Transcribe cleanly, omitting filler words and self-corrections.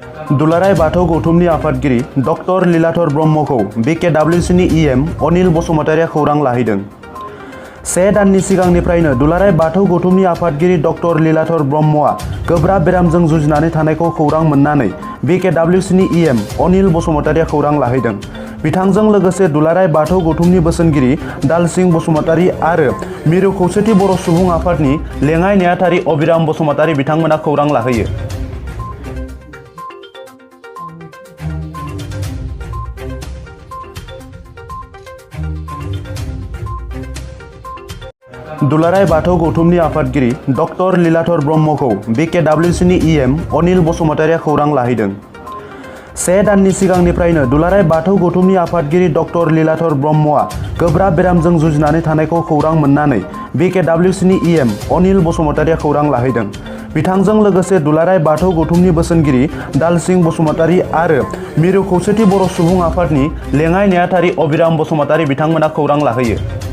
दुलाराय बाथौ गौथुमनि आफादगिरि डक्टर लीलाधर ब्रह्मखौ BKWCनि EM अनिल बसुमतारिया खौरां लाहैदों। से दाननि सिगांनिफ्रायनो दुलाराय बाथौ गौथुमनि आफादगिरि डक्टर लीलाधर ब्रह्मआ गोब्राब बेरामजों जुजिनानै थानायखौ खौरां मोननानै BKWCनि EM अनिल बसुमतारिया खौरां लाहैदों। बिथांजों लोगोसे दुलाराय बाथौ गौथुमनि बोसोनगिरि दालसिं बसुमतारि आरो मिरु खौसेथि बर' सुबुं आफादनि लेङाइ नेहाथारि अबिराम बसुमतारि बिथांमोना खौरां लाहैयो। दुलाराय बाथौ गौथुमनि आफादगिरि डक्टर लीलाधर ब्रह्मखौ BKWCनि EM अनिल बसुमतारिया खौरां लाहैदों। से दाननि सिगांनिफ्रायनो दुलाराय बाथौ गौथुमनि आफादगिरि डक्टर लीलाधर ब्रह्मआ गोब्राब बेरामजों जुजिनानै थानायखौ खौरां मोननानै BKWCनि EM अनिल बसुमतारिया खौरां लाहैदों। बिथांजों लोगोसे दुलाराय बाथौ गौथुमनि बोसोनगिरि दालसिं बसुमतारि आरो मिरु खौसेथि बर' सुबुं आफादनि लेङाइ नेहाथारि अबिराम बसुमतारि बिथांमोना खौरां लाहैयो।